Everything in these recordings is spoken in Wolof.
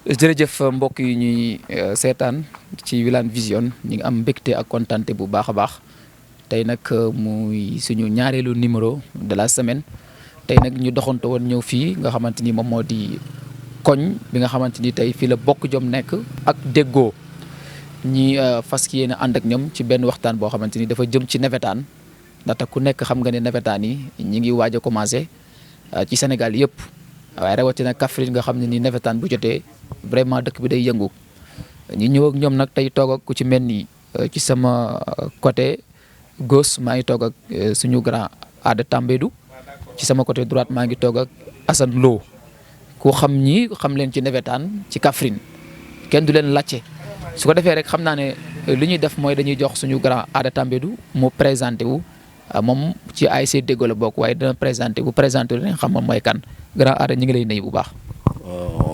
jërëjëf mbokk yi ñuy seetaan ci Wilane Vision ñu ngi am mbégte ak kontante bu baax a baax tey nag muy suñu ñaareelu numéro de la semaine tey nag ñu doxantu woon ñëw fii nga xamante ni moom moo di koñ bi nga xamante ni tey fii la Bokk Jom nekk ak Déggoo ñi fas yéene ànd ak ñoom ci benn waxtaan boo xamante ni dafa jëm ci nawetaan ndaxte ku nekk xam nga ne nawetaan yi ñi ngi waaj a commencé ci Sénégal yëpp waaye rawatina Kaffrine nga xam ne ni nawetaan bu jotee vraiment dëkk bi day yëngu ñu ñëw ak ñoom nag tey toog ak ku ci mel ni ci sama côté gauche maa ngi toog ak suñu grand Ada Tambédou ci sama côté droite maa ngi toog ak Assane Lo ku xam ñi xam leen ci nawetaan ci Kaffrine kenn du leen laajte su ko defee rek xam naa ne li ñuy def mooy dañuy jox suñu grand Ada Tambédou mu présenté wu moom ci ASC Déggoo la bokk waaye dina présenté wu dinañ xam moom mooy kan grand Ada ñu ngi lay nuyu bu baax.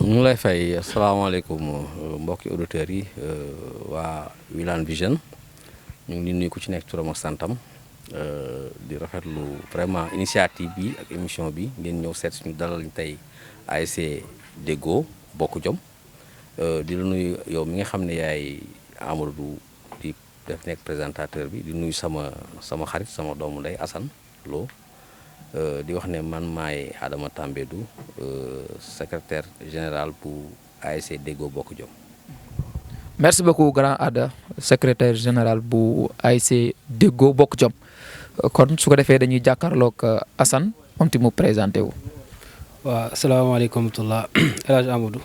ñu ngi lay fay asalaamaaleykum mbokki auditeurs yi waa Wilane Vision ñu ngi nuyu ku ci nekk turam ak santam di rafetlu vraiment initiative bi ak émission bi ngeen ñëw seet suñu dalal ñu tey ASC Déggoo Bokk Jom di la nuyu yow mi nga xam ne yaay Amadou di def nekk présentateur bi di nuyu sama xarit sama doomu ndey Assane Lo di wax ne man maay Adama Tambédou secrétaire général bu ASC Déggoo Bokk Jom. merci beaucoup grand Ada secrétaire général bu ASC Déggoo Bokk Jom kon su ko defee dañuy jàkkaarloog Assane moom ti mu présenté wu. waaw asalaamaaleykum wa rahmatulah El Hadj Amadou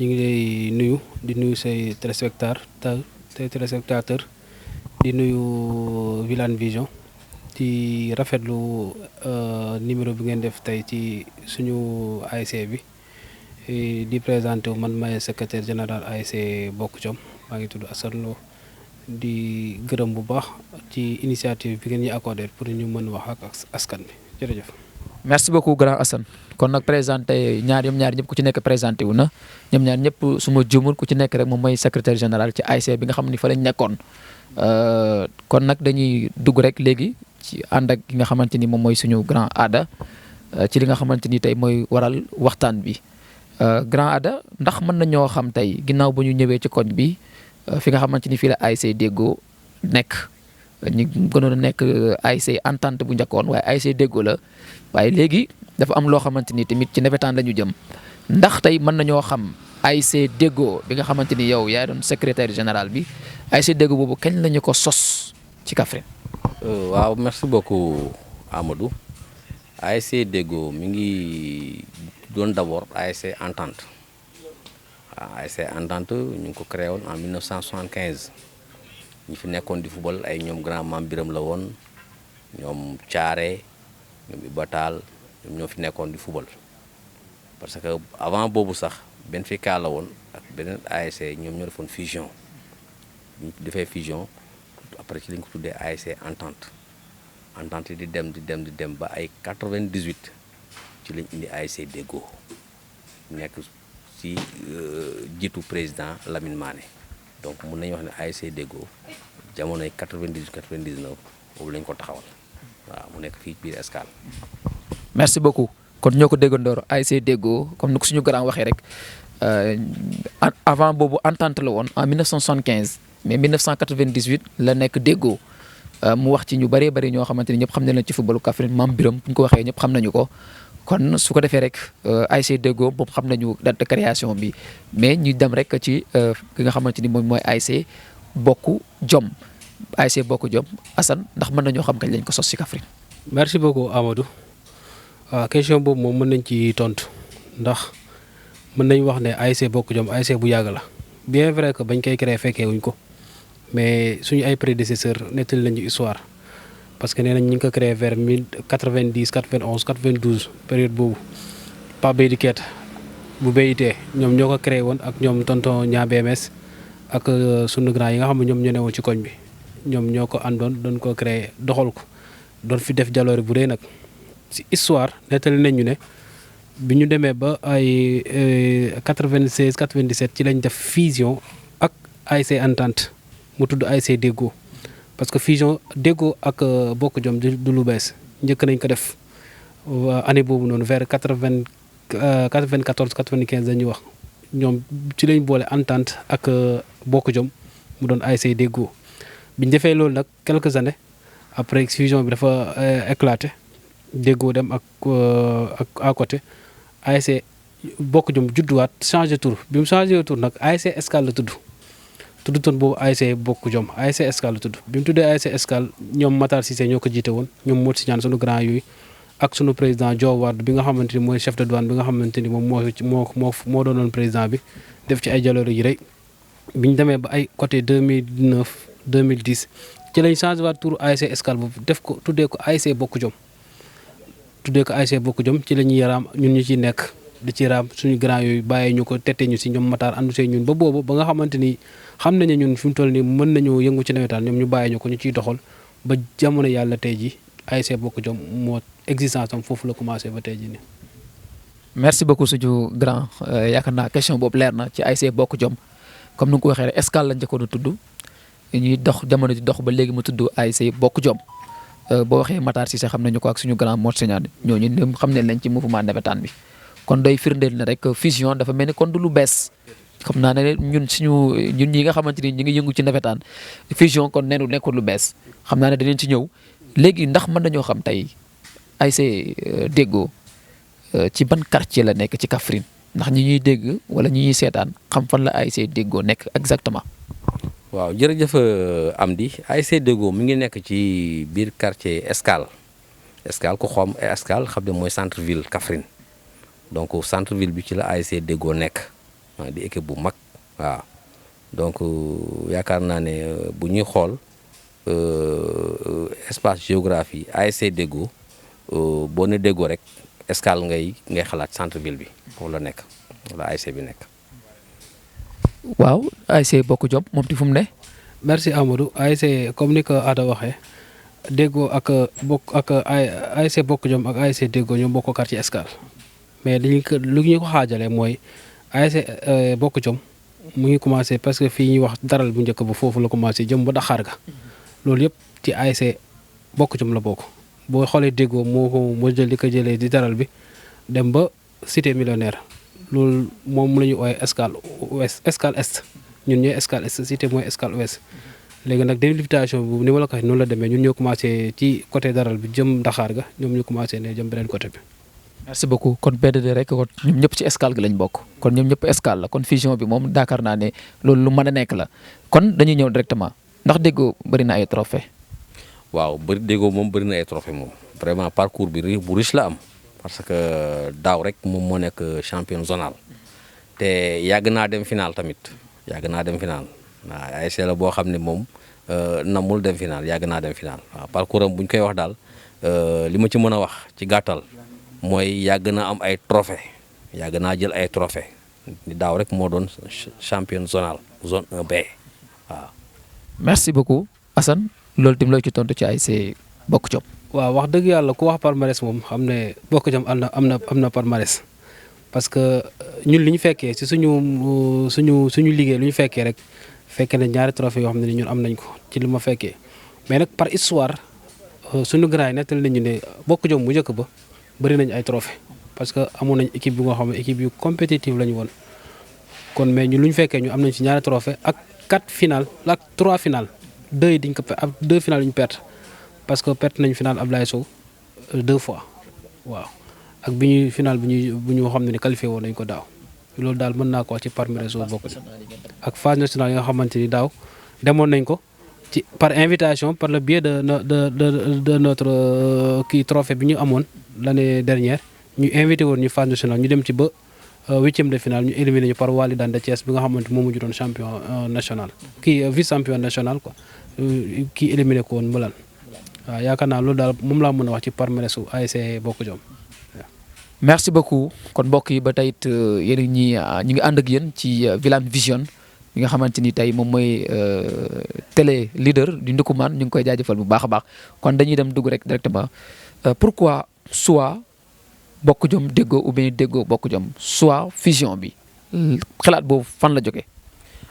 ñu ngi lay nuyu di nuyu say téléspectateur di nuyu Wilane Vision. di rafetlu numéro bi ngeen def tey ci suñu ASC bi di présenté wu man maay secrétaire général ASC Bokk Jom maa ngi tudd Assane Lo di gërëm bu baax ci initiative bi ngeen ñu accordé pour ñu mën wax ak askan bi jërëjëf. merci beaucoup grand Assane kon nag présenté ñoom ñaar ñëpp ku ci nekk présenté wu na ñoom ñaar ñëpp su ma jumul ku ci nekk rek moom mooy secrétaire général ci ASC bi nga xam ni fa lañ nekkoon kon nag dañuy dugg rek léegi. ci ànd ak ki nga xamante ni moom mooy suñu grand Ada ci li nga xamante ni tey mooy waral waxtaan bi grand Ada ndax mën nañoo xam tey ginnaaw ba ñu ñëwee ci koñ bi fi nga xamante ni fii la ASC Déggoo nekk ñu gënoon a nekk ASC Entente bu njëkkoon waaye ASC Déggoo la waaye léegi dafa am loo xamante ni tamit ci nawetaan la ñu jëm ndax tey mën nañoo xam ASC Déggoo bi nga xamante ni yow yaay doon secrétaire général bi ASC Déggoo boobu kañ la ñu ko sos ci Kaffrine. waaw merci beaucoup Amadou ASC Déggoo mi ngi doon d'abord ASC Entente waaw ASC Entente ñu ngi ko créé woon en 1975 ñu fi nekkoon di football ay ñoom grand Mame Biram la woon ñoom Thiaré ñoom Ibatal ñoom ñoo fi nekkoon di football parce que avant boobu sax Benfica la woon ak beneen ASC ñoom ñoo defoon fusion ñu defee fusion. après ci lañ ko tuddee ASC Entente di dem ba ay 98 ci lañ indi ASC Déggoo nekk ci jiitu président Lamine Mané donc mun nañu wax ne ASC Déggoo jamonoy 98 99 boobu lañ ko taxawal waaw mu nekk fii biir Escale. merci beaucoup kon ñoo ko déggandoor ASC Déggoo comme ni ko suñu grand waxee rek avant boobu Entente la woon en 1975. mais 1998 la nekk Déggoo mu wax ci ñu bëree bëri ñoo xamante ni ñëpp xam nañ leen ci footballu Kaffrine Mame Biram bu ñu ko waxee ñëpp xam nañu ko kon su ko defee rek ASC Déggoo moom xam nañu date de création bi mais ñu dem rek ci ki nga xamante ni moom mooy ASC Bokk Jom ASC Bokk Jom Assane ndax mën nañoo xam kañ lañ ko sos ci Kaffrine. merci beaucoup Amadou waaw question boobu moom mën nañ ci tontu ndax mën nañ wax ne ASC Bokk Jom ASC bu yàgg la bien vrai que bañ koy créé fekkee wuñ ko. mais suñu ay prédécesseurs nettali lañu histoire parce que nee nañ ñu ngi ko créé vers 1090 91 92 période boobu Pape Beydi Keita bu BIT ñoom ñoo ko créé woon ak ñoom tonton ñaa BMS ak sunu grand yi nga xam ne ñoom ñoo newoon ci koñ bi ñoom ñoo ko àndoon doon ko créé doxal ko doon fi def jaloore bu rëy nag si histoire nettali nañ ñu ne bi ñu demee ba ay 96 97 ci lañ def fusion ak ASC Entente. mu tudd ASC Déggoo parce que fusion Déggoo ak Bokk Jom du lu bees njëkk nañ ko def année boobu noonu vers 94 95 dañuy wax ñoom ci lañ boole entente ak bokk jom mu doon ASC déggoo bi ñu defee loolu nag quelques années après fusion bi dafa éclaté déggoo dem ak à côté ASC bokk jom judduwaat changé tour bi mu changé tour nag ASC Escale la tudd toon boobu ASC bokk jom ASC Escale la tudd bi mu tuddee ASC Escale ñoom Matar Cissé ñoo ko jiite woon ñoom Modou Signane sunu grand yooyu ak sunu président Diop Wade bi nga xamante ni mooy chef de douane bi nga xamante ni moom moo doonoon président bi def ci ay jaloore yu rëy bi ñu demee ba ay côté 2009 2010 ci lañ changé waat tour ASC Escale boobu def ko tuddee ko ASC bokk jom ci la ñuy yaraam ñun ñu ciy nekk di ci raam suñu grand yooyu bàyyee ñu ko tette ñu si ñoom Matar àndu see ñun ba boobu ba nga xamante ni xam nañu ñun fi mu toll nii mën nañoo yëngu ci nawetaan ñoom ñu bàyyee ñu ko ñu ciy doxal ba jamono yàlla tey ji ASC bokk jom moo existence am foofu la commencé ba tey ji nii. merci beaucoup suñu grand yaakaar naa question boobu leer na ci ASC bokk jom comme ni nga ko waxee rek Escale la njëkkoon a tudd ñuy dox jamono di dox ba léegi mu tudd ASC bokk jom boo waxee Matar Cissé xam nañu ko ak suñu grand Modou Signane ñooñu ñoom xam nañ leen ci mouvement navétane bi kon day firndeel ne rek fusion dafa mel ni kon du lu bees xam naa ne ñun ñi nga xamante ni ñu ngi yëngu ci navétane fusion kon nekkul lu bees xam naa ne danañ ci ñëw léegi ndax mën nañoo xam tey ASC déggoo ci ban quartier la nekk ci Kaffrine ndax ñi ñuy dégg wala ñi ñuy seetaan xam fan la ASC déggoo nekk exactement. waaw jërëjëf Amdi ASC déggoo mi ngi nekk ci biir quartier Escale ku xam Escale xam ne mooy centre ville Kaffrine donc centre ville bi ci la ASC déggoo nekk di équipe bu mag waaw donc yaakaar naa ne bu ñuy xool espace géographie ASC déggoo boo ne déggoo rek Escale ngay xalaat centre ville bi foofu la nekk wala ASC bi nekk. waaw ASC bokk jom moom ti fu mu ne. merci Amadou ASC comme ni ko Ada waxee déggoo ak ASC bokk jom ak ASC déggoo ñoo bokk quartier Escale mais lu ñu ko xaajalee mooy ASC bokk jom mu ngi commencé parce que fii ñuy wax daral bu njëkk ba foofu la commencé jëm ba Daxaar ga loolu yëpp ci ASC bokk jom la bokk boo xoolee déggoo moo jël di ko jëlee di daral bi dem ba cité millionnaire loolu moom la ñu ooyee Escale ouest Escale est ñun ñooy Escale est cité mooy Escale ouest léegi nag délimitation bi ni ma la ko waxee noonu la demee ñun ñoo commencé ci côté daral bi jëm Daxaar ga ñoom ñu commencé ne jëm beneen côté bi. merci beaucoup kon BDD rek kon ñoom ñëpp ci Escale gi lañ bokk kon ñoom ñëpp Escale la kon fusion bi moom daakaar naa ne loolu lu mën a nekk la kon dañuy ñëw directement ndax déggoo bëri na ay trophée waaw déggoo moom bëri na ay trophée moom vraiment parcours bi bu riche la am parce que daaw rek moom moo nekk champion zonal te yàgg naa dem final tamit waaw ASC la boo xam ne moom namul dem final yàgg naa dem final waaw parcours am bu ñu koy wax daal li ma ci mën a wax ci gàttal mooy yàgg na am ay trophée yàgg naa jël ay trophée ni daaw rek moo doon champion zonal zone 1B waaw. merci beaucoup Assane loolu tamit loo ci tontu ci ASC bokk jom. waaw wax dëgg yàlla ku wax palmarès moom xam ne bokk jom am na palmarès parce que ñun li ñu fekkee si suñu liggéey lu ñu fekkee rek fekkee na ñaari trophée yoo xam ne ñun am nañ ko ci li ma fekkee mais nag par histoire suñu grand yi nettali nañu ne bokk jom bu njëkk ba bëri nañ ay trophée parce que amoon nañ équipe bi nga xam ne équipe yu compétitive la ñu woon kon mais ñun lu ñu fekkee ñu am nañ ci ñaari trophée ak 4 final ak 3 final 2 yi dañ ko ak 2 final yu ñu perte parce que perte nañ final Ablaye Sow 2 fois waaw ak bi ñuy final bu ñu xam ne qualifié woon nañ ko daaw loolu daal mën naa ko wax ci palmarès bokk ak phase nationale yi nga xamante ni daaw demoon nañ ko ci par invitation par le biais de notre kii trophée bi ñu amoon l'année dernière ñu invité woon ñu phase nationale ñu dem ci ba 8e de finale ñu éliminé ñu par Walidane de Thiès bi nga xamante moom mujj doon champion national kii vice champion national quoi kii éliminé ko woon Mbëlan waaw yaakaar naa loolu daal moom laa mën a wax ci palmarès su ASC bokk jom. merci beaucoup kon mbokk yi ba tey it yéen ñi ñu ngi ànd ak yéen ci Wilane Vision bi nga xamante ni tey moom mooy télé leader du Ndoukoumane ñu ngi koy jaajëfal bu baax a baax kon dañuy dem dugg rek directement pourquoi soit bokk jom déggoo ou bien déggoo bokk jom soit fusion bi xalaat boobu fan la jógee.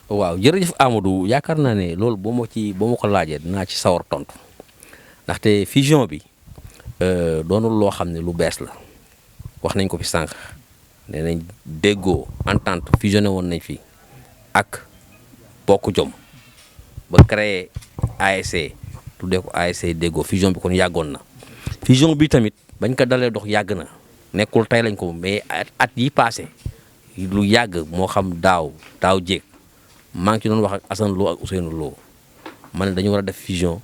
waaw jërëjëf Amadou yaakaar naa ne loolu boo ma ko laajee dinaa ci sawar tontu ndaxte fusion bi doonul loo xam ne lu bees la wax nañ ko fi sànq nee nañ déggoo entente fusionné woon nañ fi ak bokk jom ba créé ASC tuddee ko ASC déggoo fusion bi kon yàggoon na fusion bi tamit bañ ko dalee dox yàgg na nekkul tey lañ ko mais at yi passé lu yàgg moo xam daaw jéeg maa ngi ci doon wax ak Assane Lo ak Ousseynou Lo ma ne dañu war a def fusion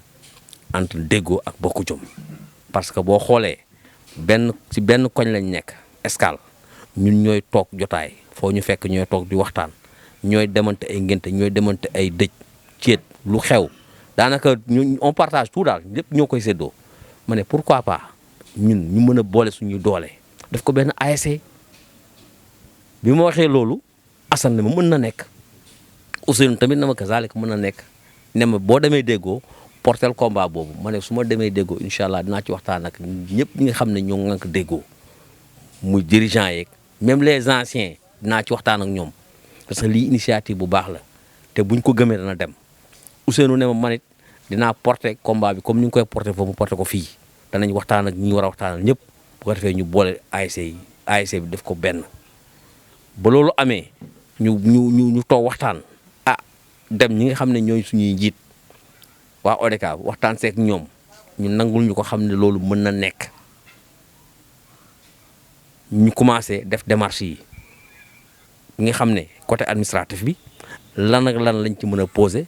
entre déggoo ak bokk jom parce que boo xoolee benn koñ lañ nekk escale ñun ñooy toog jotaay foo ñu fekk ñooy toog di waxtaan ñooy demante ay ngénte ñooy demante ay dëj céet lu xew daanaka ñu on partage tout daal lépp ñoo koy séddoo ma ne pourquoi pas ñun ñu mën a boole suñuy doole def ko benn ASC bi ma waxee loolu Assane ne ma mën na nekk Ousseynou tamit na ma kazaalika mën na nekk ne ma boo demee déggoo portel combat boobu ma ne su ma demee déggoo incha allah dinaa ci waxtaan ak ñëpp ñi nga xam ne ñoo ngank déggoo muy dirigeant yeeg même les anciens dinaa ci waxtaan ak ñoom parce que lii initiative bu baax la te buñ ko gëmee dana dem Ousseynou ne ma man it dinaa porter combat bi comme ni nga koy porter foofu mu porter ko fii danañ waxtaan ak ñi war a waxtaanal ñëpp bu ko defee ñu boole ASC yi ASC bi def ko benn ba loolu amee ñu toog waxtaan dem ñi nga xam ne ñooy suñuy njiit waa ODCAV waxtaan seek ñoom ñu nangul ñu ko xam ne loolu mën na nekk ñu commencé def démarche yi nga xam ne côté administratif bi lan ak lan lañ ci mën a posé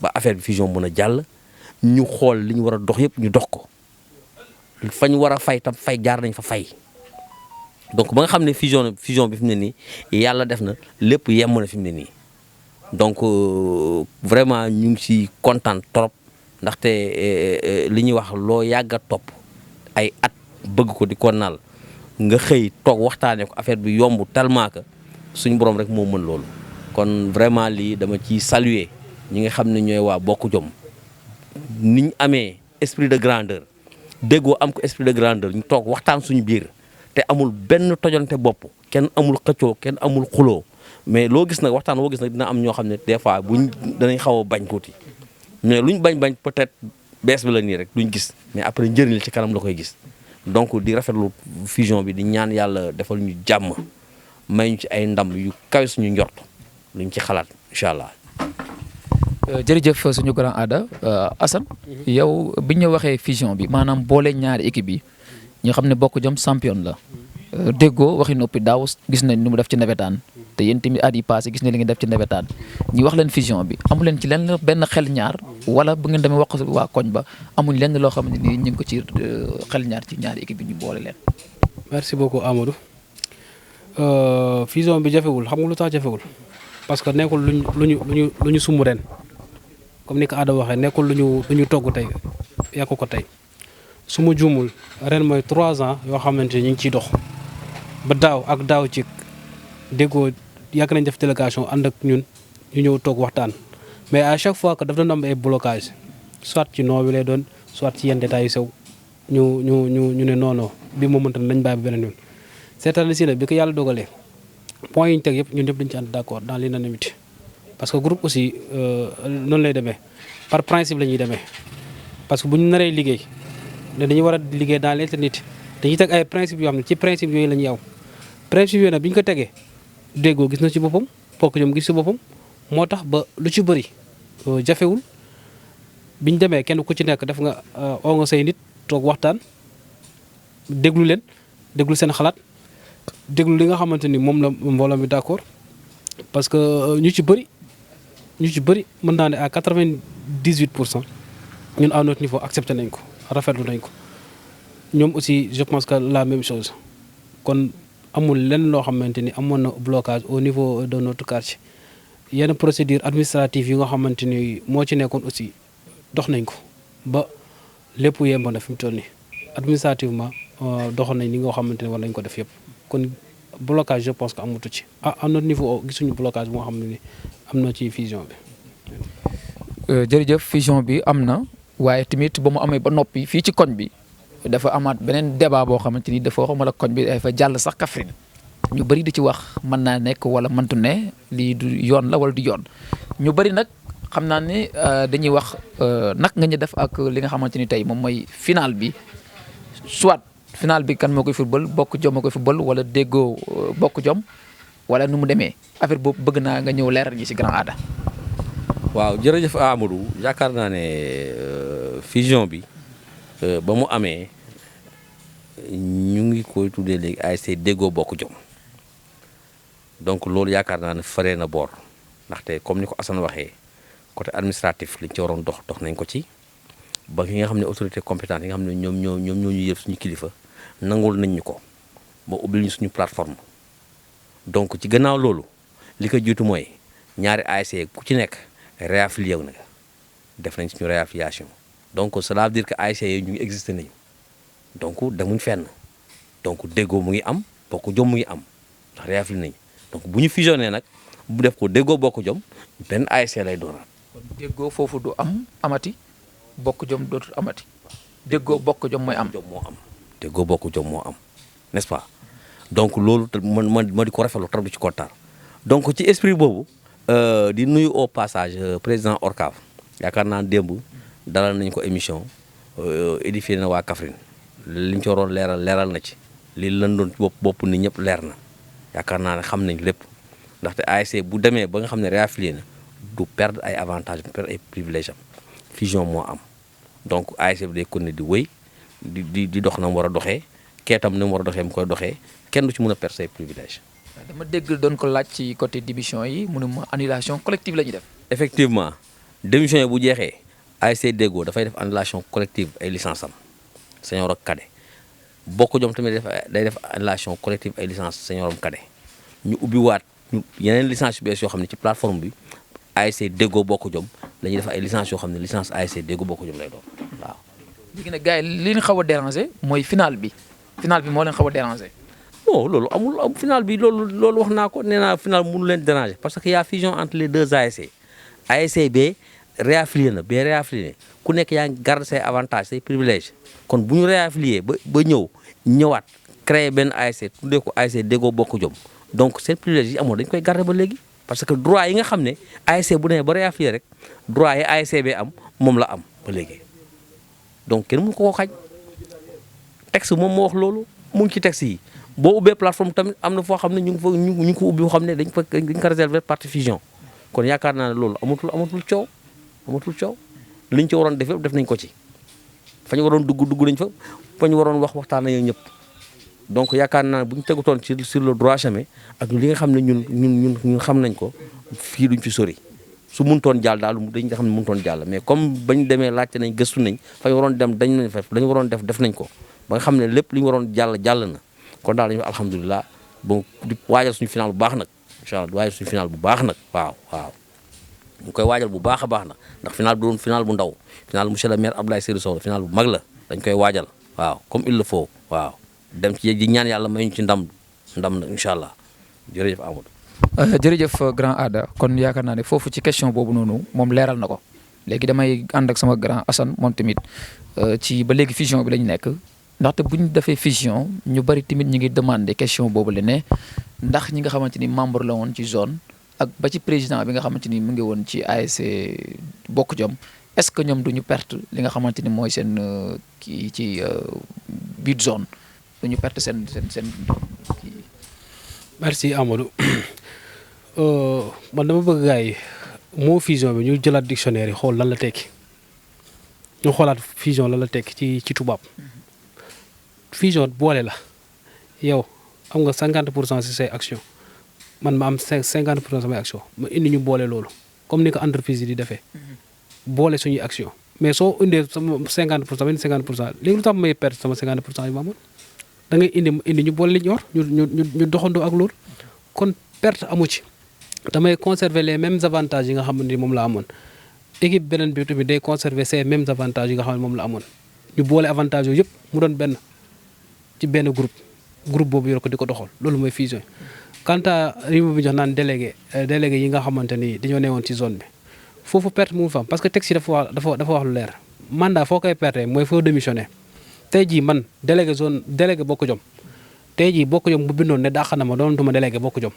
ba affaire bi fusion mën a jàll ñu xool li ñu war a dox yëpp ñu dox ko fa ñu war a fay tam fay jaar nañ fa fay donc ba nga xam ne fusion bi fi mu ne nii yàlla def na lépp yemm na fi mu ne nii donc vraiment ñu ngi ci kontaan trop ndaxte li ñuy wax loo yàgg a topp ay at bëgg ko di ko naal nga xëy toog waxtaanee ko affaire bi yomb tellement que suñu borom rek moo mën loolu kon vraiment lii dama ciy saluer ñi nga xam ne ñooy waa bokk jom niñ amee esprit de grandeur déggoo am ko esprit de grandeur ñu toog waxtaan suñu biir te amul benn tojante bopp kenn amul xëccoo kenn amul xuloo mais loo gis nag waxtaan woo gis nag dina am ñoo xam ne des fois buñ danañ xaw a bañ tuuti mais luñ bañ peut-être bees bi la nii rek duñ gis mais après njëriñ la ci kanam la koy gis donc di rafetlu fusion bi di ñaan yàlla defal ñu jàmm may ñu ci ay ndam yu kawe suñu njort luñ ci xalaat incha allah. jërëjëf suñu grand Ada Assane yow bi ñu waxee fusion bi maanaam boole ñaari équipe yi ñu xam ne bokk jom champion la déggoo waxi noppi daaw gis nañ ni mu def ci nawetaan te yéen tamit at yi passé gis nañ li ngeen def ci nawetaan ñu wax leen fusion bi amu leen ci lenn benn xel ñaar wala bu ngeen demee wax waa koñ ba amuñ lenn loo xam ne nii ñu ngi ko ci xel ñaar ci ñaari équipe yi ñu boole leen. merci beaucoup Amadou fusion bi jafewul xam nga lu tax jafewul parce que nekkul lu ñu sumb ren comme ni ko Ada waxee nekkul lu ñu togg tey yàqu ko tey su ma juumul ren mooy 3 ans yoo xamante ni ñu ngi ciy dox ba daaw ci déggoo yàgg nañ def délégation ànd ak ñun ñu ñëw toog waxtaan mais à chaque fois que daf doon am ay blocage soit ci noo bi lay doon soit ci yenn détails yu sew ñu ne non bi moo mënta nañ bàyyi ba beneen yoon seetal si nag bi ko yàlla dogalee point yi ñu teg yëpp ñun ñëpp dañu ci ànd d'accord dans l'unanimité parce que groupe aussi noonu lay demee par principe la ñuy demee parce que bu ñu naree liggéey ne dañuy war a liggéey dans l'éternité dañuy teg ay principe yoo xam ne ci principe yooyu la ñuy aw principe yooyu nag bi ñu ko tegee déggoo gis na ci boppam bokk ñoom gis ci boppam moo tax ba lu ci bëri jafewul bi ñu demee kenn ku ci nekk def nga oo nga say nit toog waxtaan déglu leen déglu seen xalaat déglu li nga xamante ni moom la mbooloo mi d'accord parce que ñu ci bëri mën naa ne à 98% ñun à notre niveau accepté nañ ko rafetlu nañ ko ñoom aussi je pense que la même chose kon amul lenn loo xamante ni amoon na blocage au niveau de notre quartier yenn procédure administrative yi nga xamante ni moo ci nekkoon aussi dox nañ ko ba lépp yemb na fi mu toll nii administrativement doxal nañ li nga xamante ni war nañ ko def yëpp kon blocage je pense que amatu ci à notre niveau gisuñu blocage bu nga xam ne ni am na ci fusion bi. jërëjëf fusion bi am na waaye tamit ba mu amee ba noppi fii ci koñ bi dafa amaat beneen débat boo xamante ni dafa waxuma la koñ bi dafa jàll sax Kaffrine ñu bëri di ci wax mën naa nekk wala mëntu ne lii du yoon la wala du yoon ñu bëri nag xam naa ne dañuy wax nag nga ñu def ak li nga xamante ni tey moom mooy final bi soit final bi kan moo koy football bokk jom moo koy football wala déggoo bokk jom wala nu mu demee affaire boobu bëgg naa nga ñëw leeral ñi ci Grand Ada. waaw jërëjëf Amadou yaakaar naa ne fusion bi ba mu amee ñu ngi koy tuddee léegi ASC déggoo bokk jom donc loolu yaakaar naa ne faree na boor ndaxte comme ni ko Assane waxee côté administratif liñ ci waroon dox nañ ko ci ba ki nga xam ne autorité compétente yi nga xam ne ñoom ñoo ñu yëf suñu kilifa nangul nañ ñu ko ba ubbil ñu suñu plateforme donc ci gannaaw loolu li ko jiitu mooy ñaari ASC ku ci nekk réaffilié wu na def nañ suñu réaffiliation donc cela veut dire que ASC yi ñu ngi existé nañu donc demuñ fenn donc déggoo mu ngi am bokk jom mu ngi am ndax réaffilié nañu donc bu ñu fusionné nag bu def ko déggoo bokk jom benn ASC lay doonaat. kon déggoo foofu du amati bokk jom dootul amati déggoo bokk jom mooy am. moo am déggoo bokk jom moo am n'est-ce pas donc loolu ma di ko rafetlu trop di ci kontaan donc ci esprit boobu di nuyu au passage président ORCAV yaakaar naa démb dalal nañ ko émission édifié na waa Kaffrine liñ ci waroon leeral na ci li lan doon bopp ni ñëpp leer na yaakaar naa ne xam nañ lépp ndaxte ASC bu demee ba nga xam ne réaffilié na du perdre ay avantages du perdre ay privilèges am fusion moo am donc ASC bi day continuer di wéy di dox na mu war a doxee keetam na mu war a doxee mu koy doxee kenn du ci mën a perdre say privilèges. dama dégg doon ko laaj ci côté démission yi mu ne ma annulation collective la ñuy def. effectivement démission yi bu jeexee ASC déggoo dafay def annulation collective ay licence am senior ak cadet bokk jom tamit day def annulation collective ay licence senior am cadet ñu ubbiwaat yeneen licence yu bees yoo xam ne ci plateforme bi ASC déggoo bokk jom dañuy def ay licence yoo xam ne licence ASC déggoo bokk jom lay doon waaw. léegi nag gars yi li ñu xaw a déranger mooy final bi moo leen xaw a déranger. non loolu amul final bi loolu wax naa ko nee naa final mënu leen déranger parce que y a fusion entre les deux ASC ASC bee réaffilié na bee réaffilié ku nekk yaa ngi garder say avantages say privilèges kon bu ñu réaffilié ba ñëwaat créer benn ASC tuddee ko ASC déggoo bokk jom donc seen privilèges yi amoon dañ koy garder ba léegi parce que droit yi nga xam ne ASC bu nee ba réaffilié rek droit yi ASC bee am moom la am ba léegi donc kenn mënu ko xaj texte moom moo wax loolu mu ngi ci texte yi. boo ubbee plateforme tamit am na foo xam ne ñu ngi ko ubbi foo xam ne dañ ko réserver partie fusion kon yaakaar naa ne loolu amatul coow liñ ci waroon def yëpp def nañ ko ci fa ñu waroon dugg nañ fa ñu waroon waxtaan nañu ñëpp donc yaakaar naa ne bu ñu tegutoon sur le droit chemin ak li nga xam ne ñun xam nañ ko fii duñ fi sori su mënutoon jàll daal dañ nga xam ne mënutoon jàll mais comme bañ demee laajte nañ gëstu nañ fa ñu waroon dem dañu waroon def nañ ko ba nga xam ne lépp li ñu waroon jàll na kon daal dañu alhamdulilah bon di waajal suñu final bu baax nag incha allah di waajal suñu final bu baax nag waaw ñu koy waajal bu baax a baax nag ndax final bu doon final bu ndaw final monsieur le maire Abdoulaye Seydou Sow final bu mag la dañ koy waajal waaw comme il le faut waaw dem ci di ñaan yàlla may ñu ci ndam nag incha allah jërëjëf Amadou. jërëjëf Grand Ada kon yaakaar naa ne foofu ci question boobu noonu moom leeral na ko léegi damay ànd ak sama grand Assane moom tamit ci ba léegi fusion bi lañu nekk. ndaxte bu ñu defee fusion ñu bari tamit ñu ngi demandé question boobu la ne ndax ñi nga xamante ni membre la woon ci zone ak ba ci président bi nga xamante ni mu ngi woon ci ASC bokk jom est-ce que ñoom duñu perte li nga xamante ni mooy seen kii ci biir zone duñu perte seen kii. merci Amadou man dama bëgg gars yi moo fusion bi ñu jëlaat dictionnaire yi xool lan la tekki ñu xoolaat fusion lan la tekki ci tubaab. fusion boole la yow am nga 50% ci say action man ma am 50% samay action ma indi ñu boole loolu comme ni ko entreprise yi di defee boole suñuy action mais soo indee sama 50% ma indi 50% léegi lu tax may perte sama 50% yi ma amoon da ngay indi ñu boole li ñu war ñu doxandoo ak loolu kon perte amu ci damay conserver les mêmes avantages yi nga xam ne moom la amoon équipe beneen bi tamit day conserver ces mêmes avantages yi nga xam ne moom la amoon ñu boole avantages yooyu yëpp mu doon benn ci benn groupe boobu yor ko di ko doxal loolu mooy fusion quant à li ma jox naan délégué yi nga xamante ni dañoo newoon ci zone bi foofu perte mu fa am parce que texte yi dafa wax lu leer mandat foo koy perte mooy foo démissionné tey jii man délégué bokk jom tey jii bokk jom bu bindoon ne dàq na ma doonatuma délégué bokk jom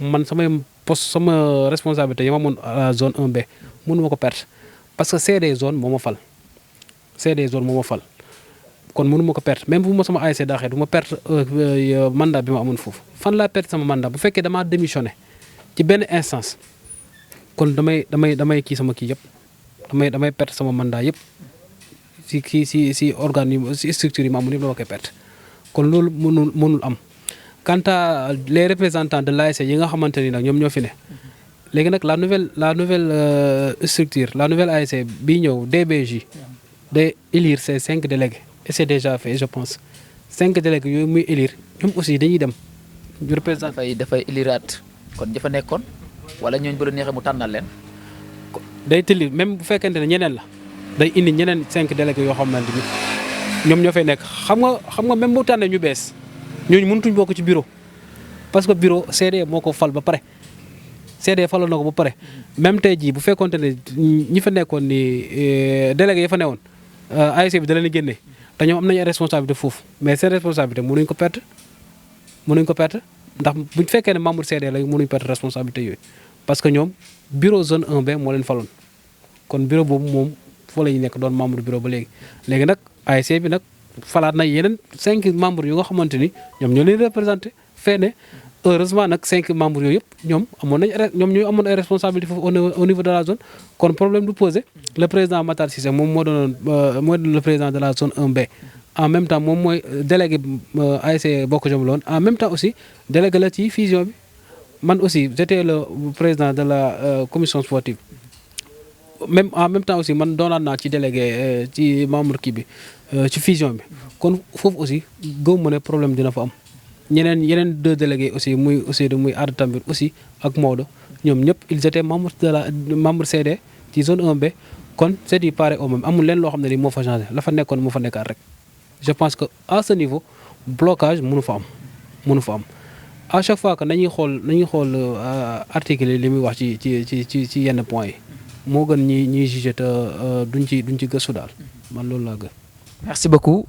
man samay poste sama responsabilité yi ma amoon zone 1B mënu ma ko perte parce que CD zone moo ma fal kon mënu ma ko perte même bu ma sama ASC daaxee du ma perte mandat bi ma amoon foofu fan laa perte sama mandat bu fekkee damaa démissionné ci benn instance kon damay kii sama kii yëpp damay perte sama mandat yëpp si organe yi si structure yi ma amoon yëpp dama koy perte kon loolu mënul am. Quant à les représentants de l'ASC yi nga xamante ni nag ñoom ñoo fi ne léegi nag la nouvelle structure la nouvelle ASC bii ñëw DBJ day élire ces 5 délégués et c'est déjà fait je pense 5 délégués yooyu muy élire ñoom aussi dañuy dem ñu représenté. dafay éliraat kon ña fa nekkoon wala ñooñu bu la neexee mu tànnal leen. day tëlli même bu fekkente ne ñeneen la day indi ñeneen 5 délégués yoo xamante ni ñoom ñoo fay nekk xam nga même bu tànnee ñu bees ñooñu mënutuñ bokk ci bureau parce que bureau CD moo ko fal ba pare CD faloon na ko ba pare même tey jii bu fekkonte ne ñi fa nekkoon ni délégués yi fa newoon ASC bi da leen génne te ñoom am nañu ay responsabilité foofu mais seen responsabilité mënuñ ko perte ndax buñ fekkee ne membre CD la mënuñ perte responsabilité yooyu parce que ñoom bureau zone 1B moo leen faloon kon bureau boobu moom foo la ñu nekk doon membre bureau ba léegi nag ASC bi nag falaat na yeneen 5 membres yu nga xamante ni ñoom ñoo leen représenté fee ne heureusement nag 5 membres yooyu yëpp ñoom ñoo amoon ay responsabilité foofu au niveau de la zone kon problème du posé le président Matar Cissé moom moo doon le président de la zone 1B en même temps moom mooy délégué ASC Bokk Jom la woon en même temps aussi délégué la ci fusion bi man aussi j'étais le président de la commission sportive même en même temps aussi man doonaat naa ci délégué ci membre kii bi ci fusion bi kon foofu aussi gëw ma ne problème dina fa am yeneen 2 délégués aussi muy Aada Tambir aussi ak Maodo ñoom ñëpp ils étaient membre CD ci zone 1B kon c'est du pareil au même amul leen loo xam ne ni moo fa changé la fa nekkoon moo fa nekkaat rek je pense que à ce niveau blocage mënu fa am à chaque fois que nañuy xool article yi li muy wax ci yenn points yi moo gën ñuy jugé te duñ ci gëstu daal man loolu laa gën. merci beaucoup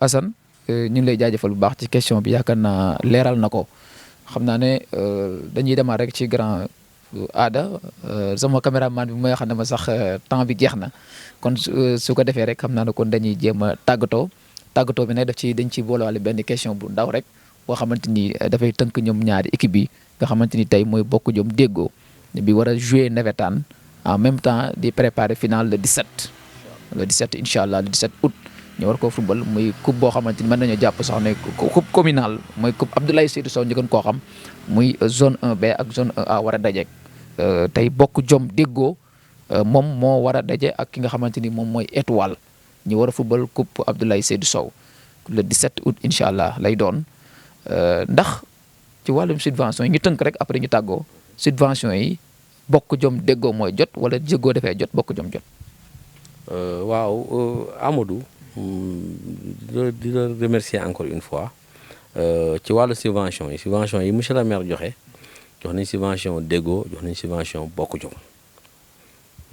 Assane ñu ngi lay jaajëfal bu baax ci question bi yaakaar naa leeral na ko xam naa ne dañuy demaat rek ci grand Aada sama caméraman bi mooy xam ne ma sax temps bi jeex na kon su ko defee rek xam naa ne kon dañuy jéem a tàggatoo bi nag dañ ci boolewaale benn question bu ndaw rek boo xamante ni dafay tënk ñoom ñaari équipe bi nga xamante ni tey mooy Bokk Jom Déggoo bi war a jouer navétane en même temps di préparer finale le 17 incha allah le 17 août ñu war koo football muy coupe boo xamante ni mën nañoo jàpp sax ne coupe communale mooy coupe Abdoulaye Seydou Sow ñu gën koo xam muy zone 1B ak zone 1A war a daje tey Bokk Jom Déggoo moom moo war a daje ak ki nga xamante ni moom mooy Étoile ñu war a football coupe Abdoulaye Seydou Sow le 17 août incha allah lay doon ndax ci wàllum subvention yi ñu tënk rek après ñu tàggoo subvention yi Bokk Jom Déggoo mooy jot wala Déggoo dafay jot Bokk Jom jot. waaw Amadou di la remercier encore une fois ci wàllu subvention yi monsieur le maire jox nañ subvention Déggoo jox nañ subvention Bokk Jom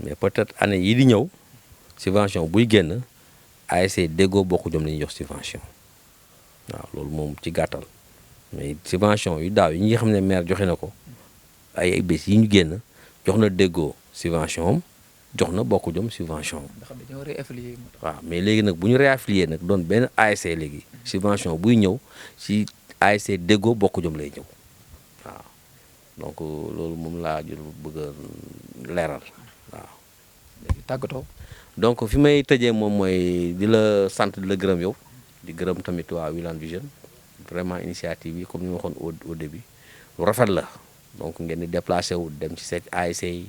mais peut-être année yi di ñëw subvention buy génn ASC Déggoo Bokk Jom la ñuy jox subvention waaw loolu moom ci gàttal mais subvention yu daaw yi ñi xam ne maire joxe na ko ay bés yi ñu génn jox na Déggoo subvention am jox na Bokk Jom subvention waaw mais léegi nag bu ñu réaffilier nag doon benn ASC léegi subvention buy ñëw ci ASC Déggoo Bokk Jom lay ñëw waaw donc loolu moom laa jël bëgg a leeral waaw. léegi tàggatoo. donc fi may tëjee moom mooy di la sant di la gërëm yow di gërëm tamit waa Wilane Vision vraiment initiative yi comme ni ma waxoon au début lu rafet la donc ngeen di déplacé wu dem ci seen ASC yi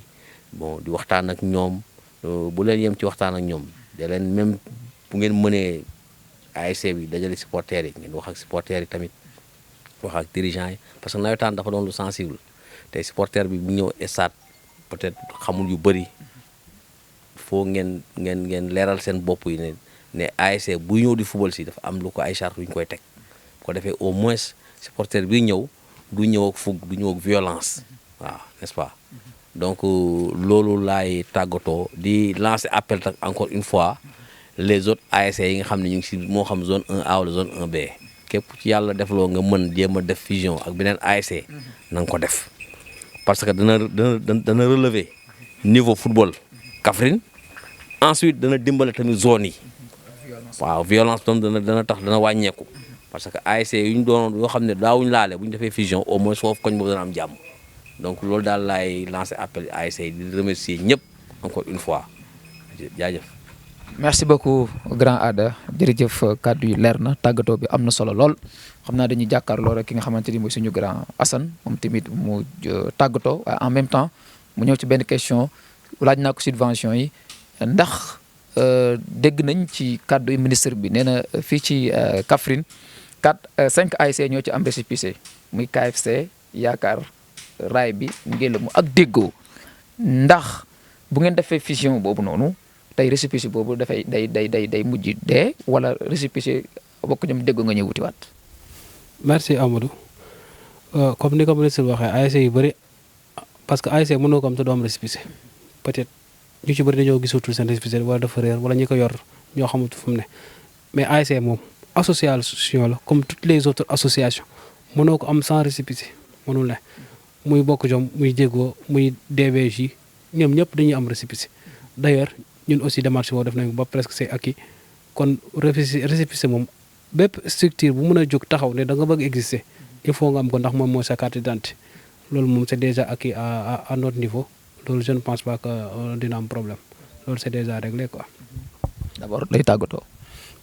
bon di waxtaan ak ñoom bu leen yem ci waxtaan ak ñoom da leen même bu ngeen mënee ASC bi dajale supporters yi ngeen wax ak supporters yi tamit wax ak dirigeants yi parce que nawetaan dafa doon lu sensible te supporter bi bu ñëw stade peut-être xamul yu bëri foo ngeen leeral seen bopp yi ne ASC buy ñëw di football si dafa am lu ko ay charte yu ñu koy teg bu ko defee au moins supporter bi ñëw du ñëw ak fugg du ñëw ak violence waaw n'est-ce pas donc loolu laay tàggatoo di lancer appel tak encore une fois les autres ASC yi nga xam ne ñu ngi si moo xam zone 1A wala zone 1B képp ci yàlla defloo nga mën jéem a def fusion ak beneen ASC na nga ko def parce que dana relever niveau football Kaffrine ensuite dana dimbale tamit zone yi waaw violence tam dana tax dana wàññeeku parce que ASC yu ñu doon yoo xam ne daawuñu laale bu ñu defee fusion au moins foofu koñ boobu dana am jàmm donc loolu daal laay lancer appel ASC di remercier ñëpp encore une fois jaajëf. merci beaucoup grand Ada jërëjëf kàddu yi leer na tàggatoo bi am na solo lool xam naa dañuy jàkkaarloo rek ki nga xamante ni mooy suñu grand Assane moom tamit mu tàggatoo en même temps mu ñëw ci benn question laaj naa ko subvention yi ndax dégg nañ ci kàddu yi ministre bi nee na fii ci Kaffrine 5 ASC ñoo ci am récépissé muy KFC yaakaar raay bi Ngélamu ak déggoo ndax bu ngeen defee fusion boobu noonu tey récépissé boobu dafay day mujj dee wala récépissé bokk ñoom déggoo nga ñëw wutiwaat. merci Amadou comme ni ko ministre waxee ASC yu bëri parce que ASC mënoo ko am te doo am récépissé peut-être ñu ci bëri dañoo gisatul seen récépissé wala dafa réer wala ñi ko yor ñoo xamatu fu mu ne mais ASC moom association la comme toutes les autres associations mënoo ko am sans récépissé mënul ne muy bokk jom muy déggoo muy DBJ ñoom ñëpp dañuy am récépissé d'ailleurs ñun aussi démarche boobu def nañ ba presque c'est acquis kon récépissé moom bépp structure bu mën a jóg taxaw ne da nga bëgg exister il faut nga am ko ndax moom mooy sa carte d'identité loolu moom c'est déjà acquis à notre niveau loolu je ne pense pas que dina am problème loolu c'est déjà réglé quoi. d'abord day tàggatoo.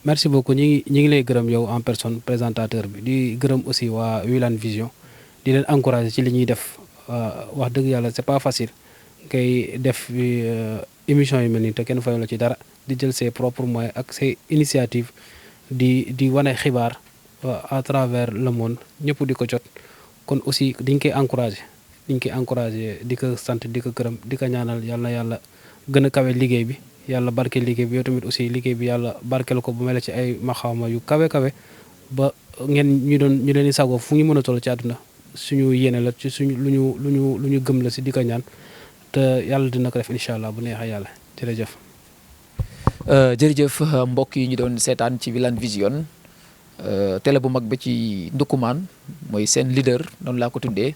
merci beaucoup ñi ngi lay gërëm yow en personne présentateur bi di gërëm aussi waa Wilane Vision di leen encourager ci li ñuy def wax dëgg yàlla c'est pas facile ngay def émission yu mel nii te kenn fayu la ci dara di jël ses propres moyens ak ses initiatives di wane xibaar à travers le monde ñëpp di ko jot kon aussi diñ koy encourager di ko sant di ko gërëm di ko ñaanal yàlla gën a kawe liggéey bi yàlla barkeel liggéey bi yow tamit aussi liggéey bi yàlla barkeel ko bu mel ci ay maxaama yu kawe ba ngeen ñu leen di sagoo fu ñu mën a toll ci àdduna suñu yéene la ci suñu lu ñu gëm la si di ko ñaan te yàlla dina ko def incha allah bu neexee yàlla jërëjëf. jërëjëf mbokk yi ñu doon seetaan ci Wilane Vision télé bu mag ba ci Ndoukoumane mooy seen leader noonu laa ko tuddee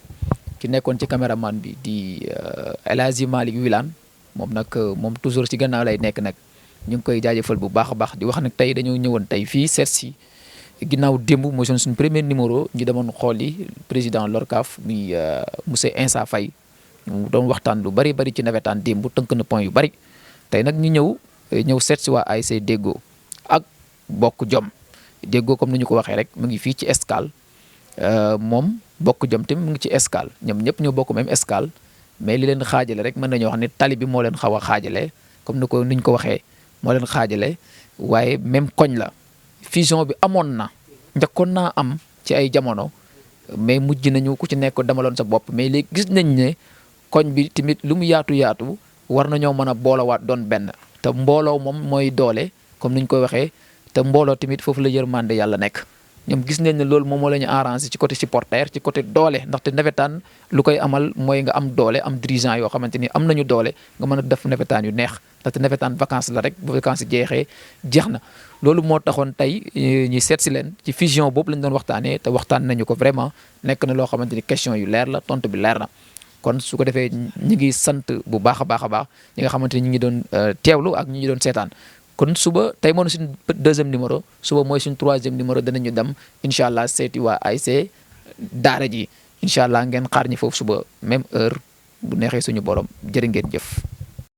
ki nekkoon ci caméraman bi di El Hadji Malick Wilane moom nag moom toujours ci gannaaw lay nekk nag ñu ngi koy jaajëfal bu baax a baax di wax nag tey dañoo ñëwoon tey fii seet si ginnaaw démb mooy suñu premier numéro ñu demoon xooli président l'ORCAV muy monsieur Insa Faye mu doon waxtaan lu bari ci nawetaan démb tënk na point yu bari tey nag ñu ñëw seet si waa ASC Déggoo ak Bokk Jom Déggoo comme ni ñu ko waxee rek mu ngi fii ci Escale moom Bokk Jom tamit mu ngi ci Escale ñoom ñëpp ñoo bokk même Escale mais li leen xaajale rek mën nañoo wax ne tali bi moo leen xaw a xaajale comme ni ñu ko waxee moo leen xaajale waaye même koñ la fusion bi amoon na njëkkoon naa am ci ay jamono mais mujj nañu ku ci nekk demaloon sa bopp mais léegi gis nañ ne koñ bi tamit lu mu yaatu war nañoo mën a boolawaat doon benn te mbooloo moom mooy doole comme ni ñu koy waxee te mbooloo tamit foofu la yërmande yàlla nekk ñoom gis nañ ne loolu moom moo la ñu arrangé ci côté supporter ci côté doole ndaxte nawetaan lu koy amal mooy nga am doole am dirigeant yoo xamante ni am nañu doole nga mën a def nawetaan yu neex ndaxte nawetaan vacances la rek bu vacances jeexee jeex na loolu moo taxoon tey ñuy seet si leen ci fusion boobu lañ doon waxtaanee te waxtaan nañu ko vraiment nekk na loo xamante ni question yu leer la tontu bi leer na kon su ko defee ñi ngi sant bu baax a baax ñi nga xamante ni ñi ngi doon teewlu ak ñi ngi doon seetaan kon suba tey moo suñ deuxième numéro suba mooy suñ troisième numéro danañu dem incha allah seeti waa ASC daara ji incha allah ngeen xaar ñi foofu suba même heure bu neexee suñu borom jërë ngeen jëf